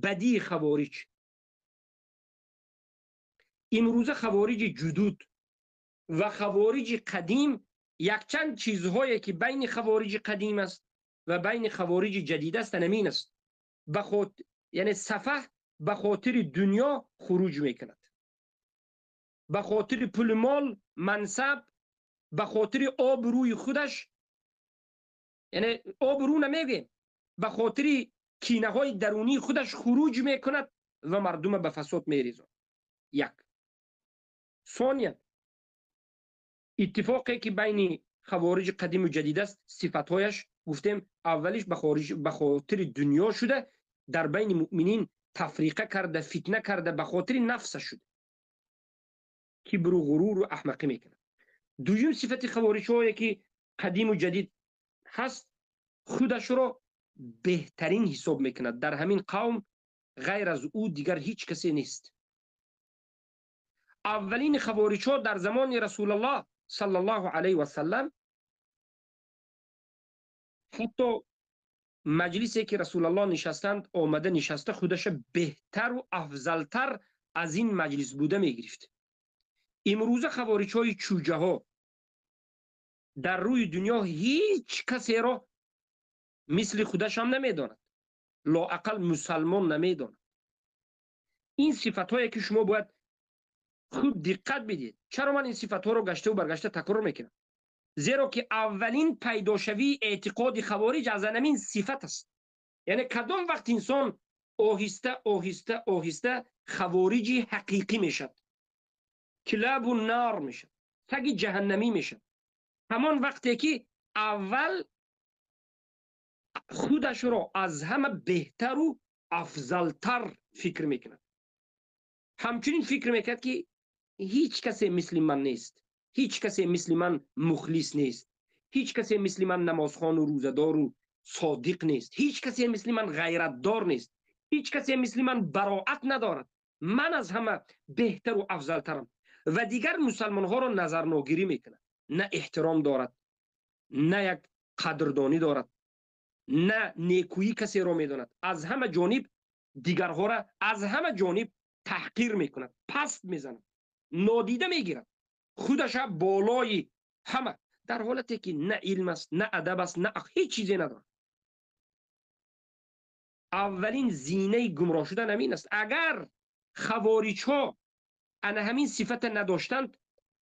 بدی خوارج. امروزه خوارج جدود و خوارج قدیم یکچند چیزهایی که بین خوارج قدیم است و بین خوارج جدید است همین است. یعنی صفحه به خاطر دنیا خروج میکند، به خاطر پول، مال، منصب، به خاطر آبروی خودش، یعنی آبرو نمیگه، به خاطر کینه های درونی خودش خروج میکند و مردم به فساد میریزند. یک ثانیا اتفاقی که بین خوارج قدیم و جدید است، صفتهایش گفتیم اولیش به خاطر دنیا شده، در بین مؤمنین تفریقه کرده، فتنه کرده، به خاطر نفس شده، کبر و غرور و احمقی میکنه. دویم صفت خوارج هایی که قدیم و جدید هست، خودش رو بهترین حساب میکند. در همین قوم غیر از او دیگر هیچ کسی نیست. اولین خوارج ها در زمان رسول الله صلی الله علیه و سلم، حتی مجلسی که رسول الله نشستند آمده نشسته، خودش بهتر و افضلتر از این مجلس بوده میگرفت. امروزه خوارج های چوجه ها در روی دنیا هیچ کسی را مثل خودش هم نمیداند، لااقل مسلمان نمیداند. این صفت هایی که شما باید خوب دقت بدید. چرا من این صفت ها رو گشته و برگشته تکرار میکنم؟ زیرا که اولین پیداشوی اعتقاد خوارج از همین صفت است. یعنی کدام وقت انسان آهسته آهسته آهسته خوارجی حقیقی میشد، کلاب و نار میشد، سگ جهنمی میشد، همان وقتی که اول خودش را از همه بهتر و افضلتر فکر میکند. همچنین فکر میکرد که هیچ کسی مثل من نیست، هیچ کسی مثل من مخلص نیست، هیچ کسی مثل من نمازخوان و روزه‌دار و صادق نیست، هیچ کسی مثل من غیرتدار نیست، هیچ کسی مثل من براعت ندارد، من از همه بهتر و افضلترم. و دیگر مسلمان ها را نظر ناگیری میکند، نه احترام دارد، نه یک قدردانی دارد، نه نیکویی کسی را میداند. از همه جانب دیگرها را از همه جانب تحقیر میکند، پست میزند، نادیده میگیرد، خودش بالای همه، در حالتی که نه علم است، نه ادب است، نه هیچ چیزی ندارد. اولین زینه گمراه شدن همین است. اگر خوارج ها انا همین صفت نداشتند،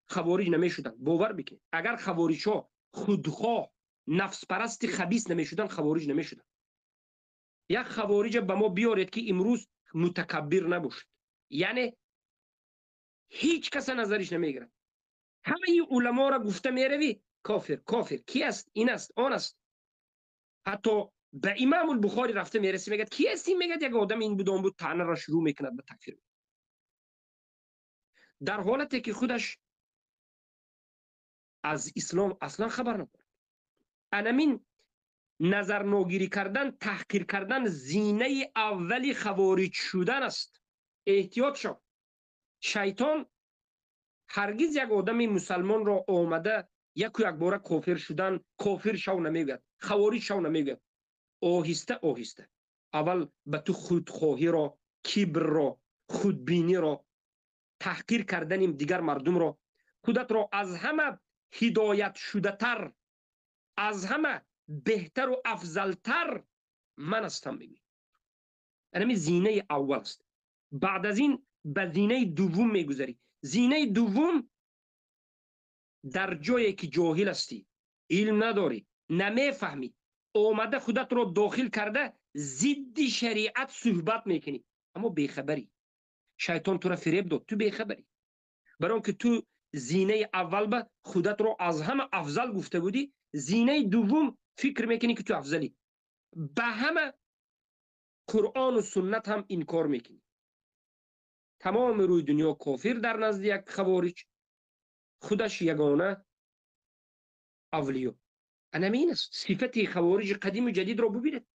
خوارج نمیشدند. باور بکنید، اگر خوارج ها خودخواه، نفس پرست، خبیث نمیشدند، خوارج نمیشدند. یک خوارج به ما بیارید که امروز متکبر نباشد، یعنی هیچ کس نظرش نمیگیرد. همه علما را گفته میروی کافر، کافر، کی است، این است، آن است. حتی به امام البخاری رفته میرسی، میگه کی هستی؟ میگه یک آدم این بود آن بود، طعنه را شروع میکند به تکفیر، در حالتی که خودش از اسلام اصلا خبر ندارد. Анамин назарногирӣ кардан, таҳқир кардан зинаи аввали хавориҷ шудан аст. Эҳтиёт шав. Шайтон ҳаргиз як одами мусалмонро омада яку якбора кофир шудан, кофир шав намегӯяд, хавориҷ шав намегӯяд. Оҳиста оҳиста аввал ба ту худхоҳиро, кибрро, худбиниро, таҳқир кардани дигар мардумро, худатро аз ҳама ҳидоятшудатар, аз ҳама беҳтару афзалтар ман ҳастам мегӯӣ. Анами зинаи аввал аст. Баъд аз ин ба зинаи дуввум мегузарӣ. Зинаи дуввум дар ҷое ки ҷоҳил ҳастӣ, илм надорӣ, намефаҳмӣ, омада худатро дохил карда зидди шариат суҳбат мекунӣ, аммо бехабарӣ. Шайтон тура фиреб дод, ту бехабарӣ. Барои он ки ту зинаи аввал ба худатро аз ҳама афзал гуфта будӣ, зинаи дуввум фикр мекунӣ ки ту афзалӣ. Ба ҳама Қуръону суннат ҳам инкор мекунӣ. Тамоми рӯи дунё кофир дар назди як хавориҷ, худаш ягона авлиё. Анамин аст сифати хавориҷи қадиму ҷадидро бубинед.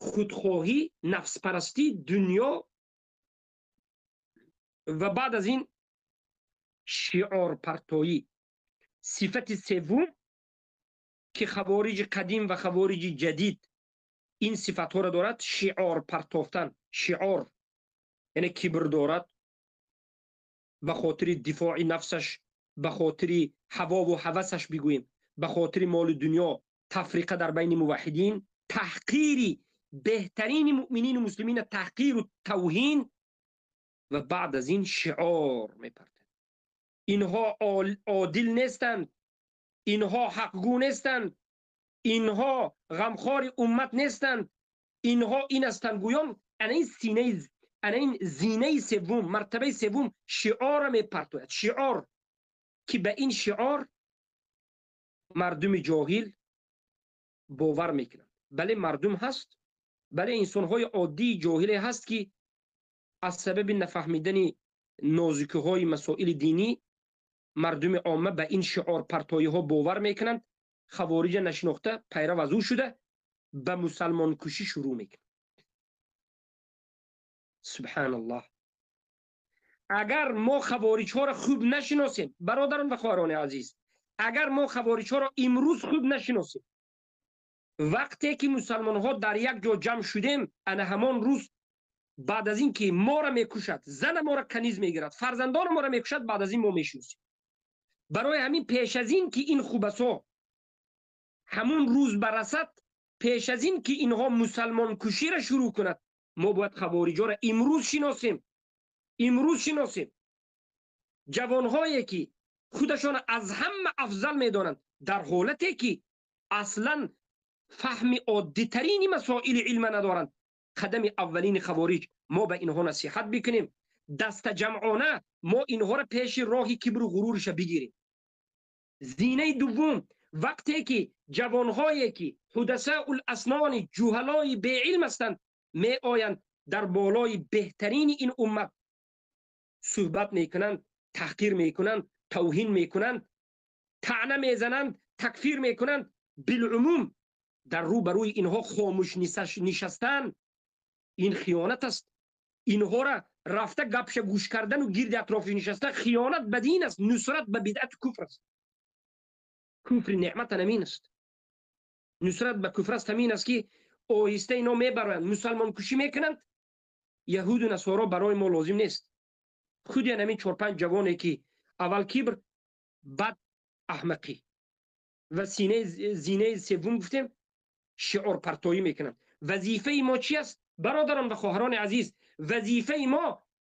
Худхоҳӣ, нафспарастӣ, дунё ва баъд аз ин шиорпартоӣ. Сифати севум ки хавориҷи қадим ва хавориҷи ҷадид ин сифатҳоро дорад, шиор партофтан. Шиор яъне кибр дорад, ба хотири дифои нафсаш, ба хотири ҳавову ҳавасаш бигӯем, ба хотири моли дунё, тафриқа дар байни муваҳҳидин, таҳқири беҳтарини муъминину муслимина, таҳқиру тавҳин ва баъд аз ин шиор мепартад. Инҳо одил нестанд, инҳо ҳақгӯ нестанд, инҳо ғамхори уммат нестанд, инҳо ин ҳастанд гӯён. Ана ин синаи, ана ин зинаи севум, мартабаи севум шиорро мепартояд. Шиор ки ба ин шиор мардуми ҷоҳил бовар мекунанд. Бале, мардум ҳаст, бале, инсонҳои оддии ҷоҳиле ҳаст ки аз сабаби нафаҳмидани нозукиҳои масоили динӣ мардуми омма ба ин шиорпартоиҳо бовар мекунанд, хавориҷа нашинохта пайрав аз ӯ шуда ба мусалмонкушӣ шурӯъ мекунанд. Субҳаналлоҳ. Агар мо хавориҷҳоро хуб нашиносем, бародарон ва хоҳарони азиз, агар мо хавориҷҳоро имрӯз хуб нашиносем, вақте ки мусалмонҳо дар як ҷо ҷамъ шудем, ана ҳамон рӯз баъд аз ин ки моро мекушад, зана моро каниз мегирад, фарзандони моро мекушад, баъд аз ин мо мешиносем. Барои ҳамин пеш аз ин ки ин хубасо ҳамун рӯз барасад, пеш аз ин ки инҳо мусалмонкуширо шурӯъ кунад, мо бояд хавориҷоро имрӯз шиносем. Имрӯз шиносем. Ҷавонҳое ки худашон аз ҳама афзал медонанд, дар ҳолате ки аслан фаҳми оддитарини масоили илма надоранд, қадами аввалини хавориҷ мо ба инҳо насиҳат бикунем, дастаҷамъона мо инҳоро пеши роҳи кибру ғуруриша бигирем. Зинаи дуввум, вақте ки ҷавонҳое ки ҳудасаул аснони ҷуҳалои беилм ҳастанд, меоянд дар болои беҳтарини ин уммат суҳбат мекунанд, таҳқир мекунанд, тавҳин мекунанд, таъна мезананд, такфир мекунанд. Билумум дар рӯ ба рӯи инҳо хомӯш нишастан ин хиёнат аст. Инҳоро рафта гапша гӯш кардану гирди атрофи нишастан хиёнат ба дин аст, нусрат ба бидъату куфр аст. Куфри неъмат ҳамин аст. Нусрат ба куфр аст ҳамин аст ки оҳиста ино мебароянд, мусалмонкушӣ мекунанд. Яҳуду насоро барои мо лозим нест. Худи ҳамин чор-панҷ ҷавоне ки аввал кибр, баъд аҳмақӣ ва зинаи севум гуфтем шиорпартоӣ мекунанд. Вазифаи мо чи аст, бародарон ва хоҳарони азиз? Вазифаи мо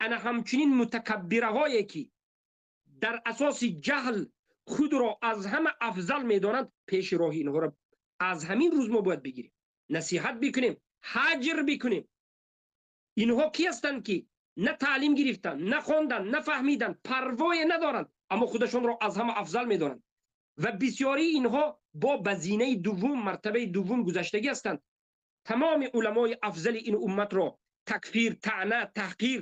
ана ҳамчунин мутакаббираҳое ки дар асоси ҷаҳл худро аз ҳама афзал медонанд, пеши роҳи инҳоро аз ҳамин рӯз мо бояд бигирем, насиҳат бикунем, ҳаҷр бикунем. Инҳо ки ҳастанд ки на таълим гирифтанд, на хонданд, на фаҳмиданд, парвое надоранд, аммо худашонро аз ҳама афзал медонанд. Ва бисёрии инҳо бо ба зинаи дуввум, мартабаи дуввум гузаштагӣ ҳастанд. Тамоми уламои афзали ин умматро такфир, таъна, таҳқир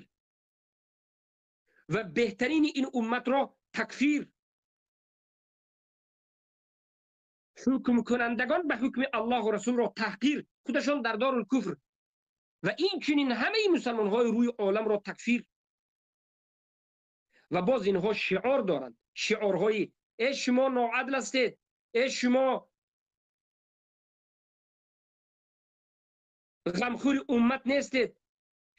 ва беҳтарини ин умматро такфир, ҳукм кунандагон ба ҳукми Аллоҳ ва Расулро таҳқир, худашон дар дорулкуфр ва инчунин ҳамаи мусалмонҳои рӯи оламро такфир. Ва боз инҳо шиор доранд, шиорҳои э шумо ноадл ҳастед, э шумо ғамхӯри уммат нестед,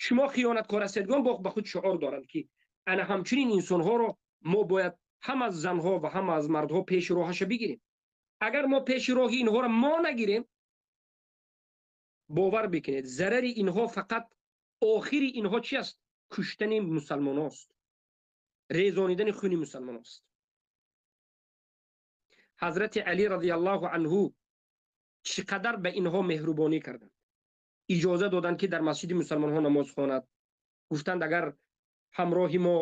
шумо хиёнаткор ҳастед. Гон ба худ шиор доранд ки ана ҳамчунин инсонҳоро мо бояд ҳам аз занҳо ва ҳам аз мардҳо пеши роҳаша бигирем. Агар мо пеши роҳи инҳоро мо нагирем, бовар бикунед, зарари инҳо фақат охири инҳо чи аст? Куштани мусалмоност, резонидани хуни мусалмоност. Ҳазрати Али радиаллоҳу анҳу чӣ қадар ба инҳо меҳрубонӣ карданд, иҷоза доданд ки дар масҷиди мусалмонҳо намоз хонад. Гуфтанд агар ҳамроҳи мо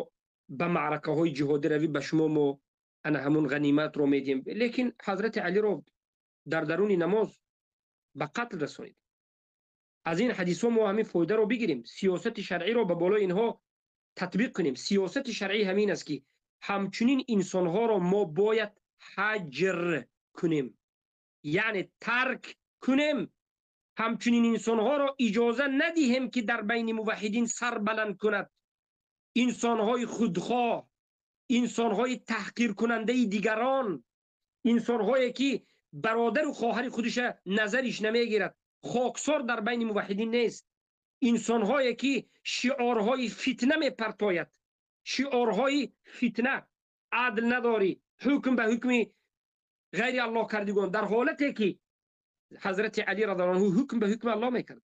ба маъракаҳои ҷиҳодӣ равӣ, ба шумо мо ана ҳамун ғаниматро медиҳем. Лекин ҳазрати Алиро дар даруни намоз ба қатл расонид. Аз ин ҳадисҳо мо ҳамин фоидаро бигирем, сиёсати шаръиро ба болои инҳо татбиқ кунем. Сиёсати шаръӣ ҳамин аст ки ҳамчунин инсонҳоро мо бояд ҳаҷр кунем, яъне тарк кунем. Ҳамчунин инсонҳоро иҷоза надиҳем ки дар байни муваҳҳидин сар баланд кунад. Инсонҳои худхоҳ, инсонҳои таҳқиркунандаи дигарон, инсонҳое ки бародару хоҳари худиша назариш намегирад, хоксор дар байни муваҳҳидин нест, инсонҳое ки шиорҳои фитна мепартояд, шиорҳои фитна, адл надорӣ, ҳукм ба ҳукми ғайри Аллоҳ кардигон, дар ҳолате ки ҳазрати Али радиаллоҳу анҳу ҳукм ба ҳукми Аллоҳ мекард.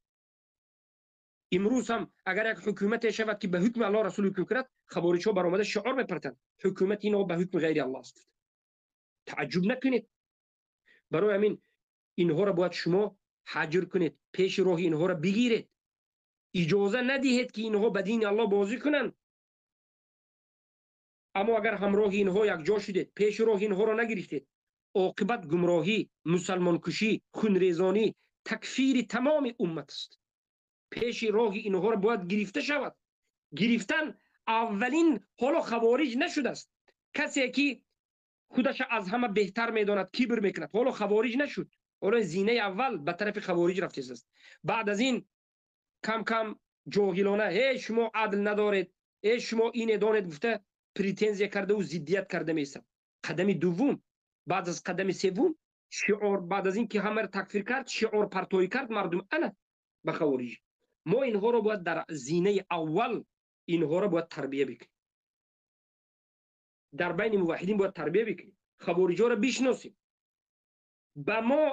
Имрӯз ҳам агар як ҳукумате шавад ки ба ҳукми Аллоҳ Расул ҳукм кунад, хавориҷҳо баромада шиор мепартанд, ҳукумати инҳо ба ҳукми ғайри Аллоҳ аст. Таъҷуб накунед. Барои ҳамин инҳоро бояд шумо ҳаҷр кунед, пеши роҳи инҳоро бигиред, иҷоза надиҳед ки инҳо ба дини Аллоҳ бозӣ кунанд. Аммо агар ҳамроҳи инҳо якҷо шудед, пеши роҳи инҳоро нагирифтед, оқибат гумроҳӣ, мусалмонкушӣ, хунрезонӣ, такфири тамоми уммат аст. Пеши роҳи инҳоро бояд гирифта шавад. Гирифтан аввалин ҳоло хавориҷ нашудааст. Касе ки худаша аз ҳама беҳтар медонад, кибр мекунад, ҳоло хавориҷ нашуд. Ҳоло зинаи аввал ба тарафи хавориҷ рафтааст. Баъд аз ин кам кам ҷоҳилона, э шумо адл надоред, э шумо ине донед гуфта претензия кардаву зиддият карда меистад. Қадами дуввум, баъд аз қадами севум шиор, баъд аз ин ки ҳамаро такфир кард, шиор партоӣ кард мардум ана ба хавориҷ. Мо инҳоро бояд дар зинаи аввал инҳоро бояд тарбия бикунем. Дар байни муваҳҳидин бояд тарбия бикунем, хавориҷҳоро бишносем. Ба мо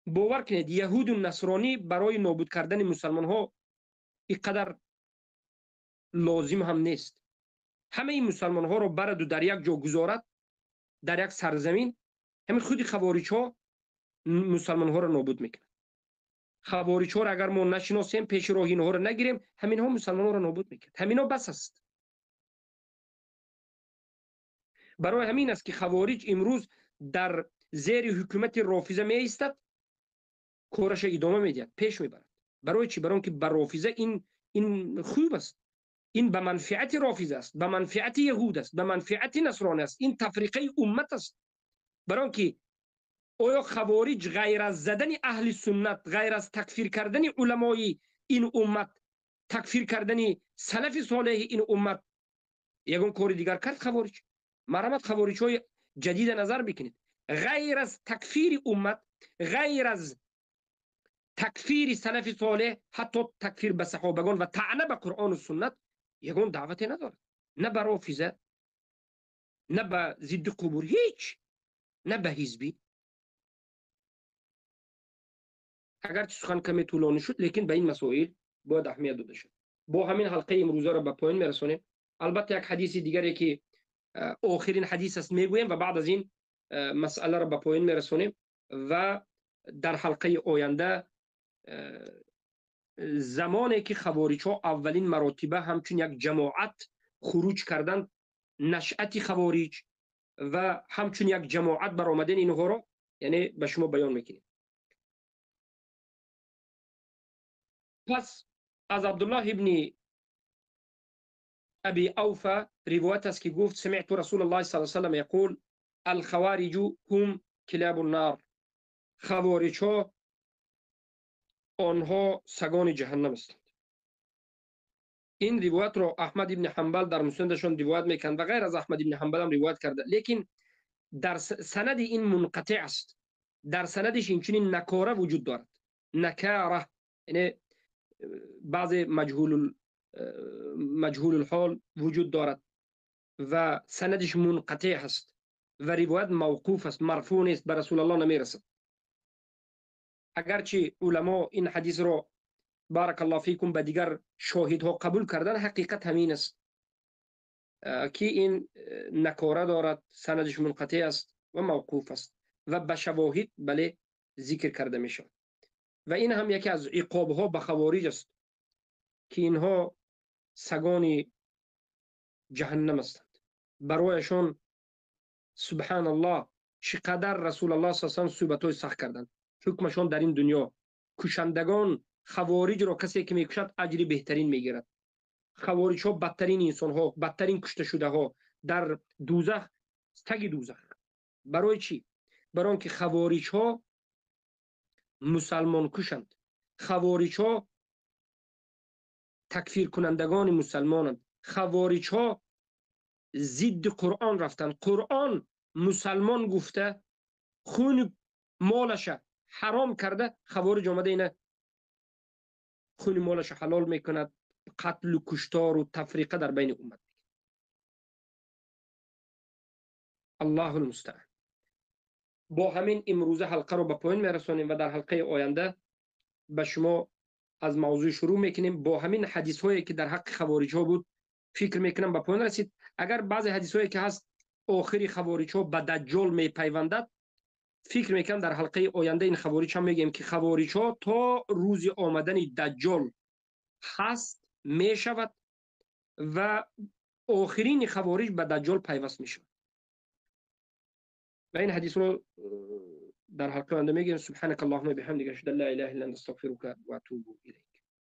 бовар кунед, яҳуду насронӣ барои нобуд кардани мусалмонҳо ин қадар лозим ҳам нест. Ҳамаи мусалмонҳоро бараду дар як ҷо гузорад, дар як сарзамин, ҳамин худи хавориҷҳо мусалмонҳоро нобуд мекунад. Хавориҷҳоро агар мо нашиносем, пеши роҳи инҳоро нагирем, ҳаминҳо мусалмонҳоро нобуд мекунад. Ҳаминҳо бас аст. Барои ҳамин аст ки хавориҷ имрӯз дар зери ҳукумати рофиза меистад, кораша идома медиҳад, пеш мебарад. Барои чӣ? Барои он ки ба рофиза ин хуб аст, ин ба манфиати рофиза аст, ба манфиати яҳуд аст, ба манфиати насронӣ аст, ин тафриқаи уммат аст. Барои он ки оё хавориҷ ғайр аз задани аҳли суннат, ғайр аз такфир кардани уламои ин уммат, такфир кардани салафи солеҳи ин уммат ягон кори дигар кард хавориҷ? Марҳамат, хавориҷҳои ҷадида назар бикунед. Ғайр аз такфири уммат, ғайр аз такфири салафи солеҳ, ҳатто такфир ба саҳобагон ва таъна ба Қуръону суннат ягон даъвате надорад. На ба рофиза, на ба зидди қубур, ҳеҷ, на ба ҳизбӣ. Агарчи сухан каме тӯлонӣ шуд, лекин ба ин масоил бояд аҳамият дода шуд. Бо ҳамин ҳалқаи имрӯзаро ба поён мерасонем. Албатта як ҳадиси дигаре ки охирин ҳадис аст мегӯем ва баъд аз ин масъаларо ба поён мерасонем ва дар ҳалқаи оянда замоне ки хавориҷҳо аввалин маротиба ҳамчун як ҷамоат хуруҷ карданд, нашъати хавориҷ ва ҳамчун як ҷамоат баромадани инҳоро яъне ба шумо баён мекунем. Пас аз Абдуллоҳ ибни Аби Ауфа ривоят аст ки гуфт: самиъту Расулуллоҳи саллаллоҳу алайҳи васаллам яқул: алхавариҷу ҳум килабу ннар. Хавориҷҳо онҳо сагони ҷаҳаннам ҳастанд. Ин ривоятро Аҳмад ибн Ҳанбал дар муснадашон ривоят мекунад ва ғайр аз Аҳмад ибн Ҳанбал ҳам ривоят карда, лекин дар санади ин мунқатеъ аст. Дар санадиш инчунин накора вуҷуд дорад. Накара яъне баъзе маҷҳулулҳол вуҷуд дорад ва санадиш мунқатеъ ҳаст ва ривоят мавқуф аст, марфӯъ нест, ба Расулуллоҳ намерасад. Агарчи уламо ин ҳадисро баракаллоҳу фикум ба дигар шоҳидҳо қабул кардан, ҳақиқат ҳамин аст ки ин накора дорад, санадиш мунқатеъ аст ва мавқуф аст ва ба шавоҳид бале зикр карда мешавад. Ва ин ҳам яке аз иқобҳо ба хавориҷ аст ки инҳо сагони ҷаҳаннам ҳастанд. Барояшон субҳаналлоҳ чӣ қадар Расулуллоҳ саллаллоҳу алайҳи васаллам суҳбатҳои сахт карданд. Ҳукмашон дар ин дунё кушандагон хавориҷро касе ки мекушад аҷри беҳтарин мегирад. Хавориҷҳо бадтарин инсонҳо, бадтарин кушташудаҳо дар дӯзах, таги дӯзах. Барои чӣ? Барои он ки хавориҷҳо мусалмонкушанд. Хавориҷҳо такфиркунандагони мусалмонанд. Хавориҷҳо зидди Қуръон рафтанд. Қуръон мусалмон гуфта хуни молаша ҳаром карда, хавориҷ омада ина хуни молаша ҳалол мекунад, қатлу куштору тафриқа дар байни уммат. Аллоҳул мустаъан. Бо ҳамин имрӯза ҳалқаро ба поён мерасонем ва дар ҳалқаи оянда ба шумо аз мавзӯъ шурӯъ мекунем. Бо ҳамин ҳадисҳое ки дар ҳаққи хавориҷҳо буд фикр мекунам ба поён расид. Агар баъзе ҳадисҳое ки ҳаст охири хавориҷҳо ба даҷҷол мепайвандад, фикр мекунам дар ҳалқаи оянда ин хавориҷ ҳам мегӯем ки хавориҷҳо то рӯзи омадани даҷҷол ҳаст мешавад ва охирини хавориҷ ба даҷҷол пайваст мешавад. Ва ин ҳадисро дар ҳалқаи оянда мегӯем. Субҳанакаллоҳумма биҳамдика ашҳаду ан ла илаҳа илла анта астағфирука ва атубу илайк.